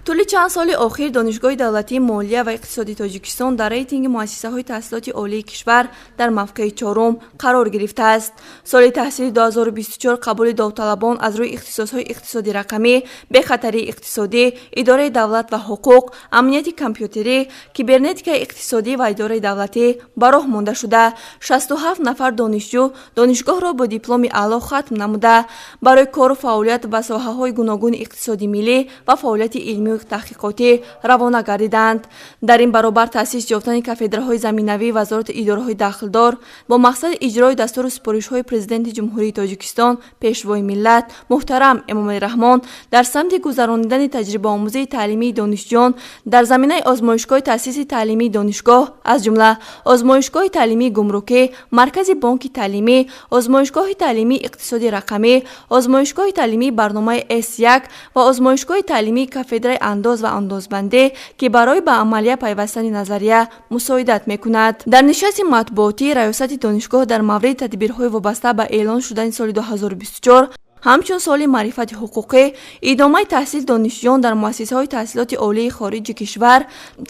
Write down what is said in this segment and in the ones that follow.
Тӯли чанд соли охир Донишгоҳи давлатии молия ва иқтисоди Тоҷикистон дар рейтинги муассисаҳои таҳсилоти олии кишвар дар мавқеи чорум қарор гирифтааст. Соли таҳсили 2024 қабули довталабон аз рӯи ихтисосҳои иқтисоди рақамӣ, бехатарии иқтисодӣ, идораи давлат ва ҳуқуқ, амнияти компютерӣ, кибернетикаи иқтисодӣ ва идораи давлатӣ ба роҳ монда шуда, 67 нафар донишҷӯ донишгоҳро бо дипломи аъло хатм намуда, барои кору фаъолият ба соҳаҳои гуногуни иқтисоди миллӣ ва фаъолияти илмию таҳқиқотӣ равона гардиданд. Дар ин баробар, таъсис ёфтани кафедраҳои заминавии вазорату идораҳои дахлдор бо мақсади иҷрои дастуру супоришҳои Президенти Ҷумҳурии Тоҷикистон, Пешвои миллат муҳтарам Эмомалӣ Раҳмон дар самти гузаронидани таҷрибаомӯзии таълимии донишҷӯён дар заминаи озмоишгоҳи таъсиси таълимии донишгоҳ, аз ҷумла озмоишгоҳи таълимии гумрукӣ, маркази бонки таълимӣ, озмоишгоҳи таълимии иқтисоди рақамӣ, озмоишгоҳи таълимии барномаи С1 ва озмоишгоҳи таълимии кафедраи андоз ва андозбандӣ, ки барои ба амалия пайвастани назария мусоидат мекунад. Дар нишасти матбуотӣ раёсати донишгоҳ дар мавриди тадбирҳои вобаста ба эълон шудани соли 2024 ҳамчун соли маърифати ҳуқуқӣ, идомаи таҳсили донишҷӯён дар муассисаҳои таҳсилоти олии хориҷи кишвар,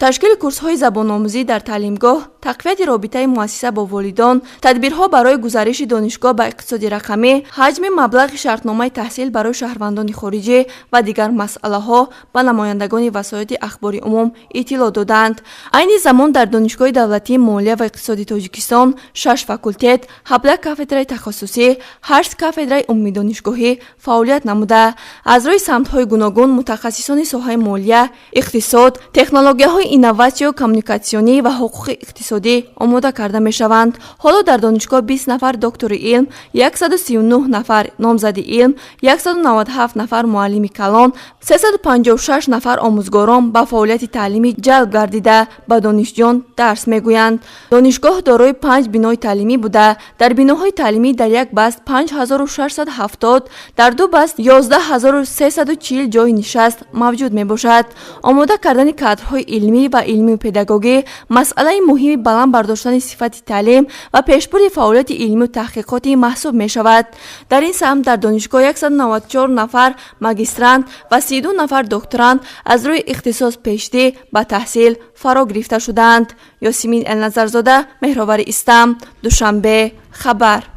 ташкили курсҳои забономӯзӣ дар таълимгоҳ, тақвияти робитаи муассиса бо волидон, тадбирҳо барои гузариши донишгоҳ ба иқтисоди рақамӣ, ҳаҷми маблағи шартномаи таҳсил барои шаҳрвандони хориҷӣ ва дигар масъалаҳо ба намояндагони васоити ахбори умум иттилоъ доданд. Айни замон дар Донишгоҳи давлатии молия ва иқтисоди Тоҷикистон шаш факултет, 17 кафедраи тахассусӣ, ҳашт кафедраи умумидонишгоҳӣ фаъолият намуда, аз рӯи самтҳои гуногун мутахассисони соҳаи молия, иқтисод, технологияҳои инноватсию коммуникатсионӣ ва ҳуқуқи иқтисодӣ омода карда мешаванд. Ҳоло дар донишгоҳ 20 нафар доктори илм, 139 нафар номзади илм, 197 нафар муаллими калон, 356 нафар омӯзгорон ба фаъолияти таълимӣ ҷалб гардида, ба донишҷӯён дарс мегӯянд. Донишгоҳ дорои панҷ бинои таълимӣ буда, дар биноҳои таълимӣ дар як баст 5670, дар ду баст 11 340 ҷойи нишаст мавҷуд мебошад. Омода кардани кадрҳои илмӣ ва илмию педагогӣ масъалаи муҳими баланд бардоштани сифати таълим ва пешбурди фаъолияти илмию таҳқиқотӣ маҳсуб мешавад. Дар ин самт дар донишгоҳ 194 нафар магистрант ва 32 нафар докторант аз рӯи ихтисос PhD ба таҳсил фаро гирифта шудаанд. Ёсимин Элназарзода, Меҳровари Истам, Душанбе, хабар.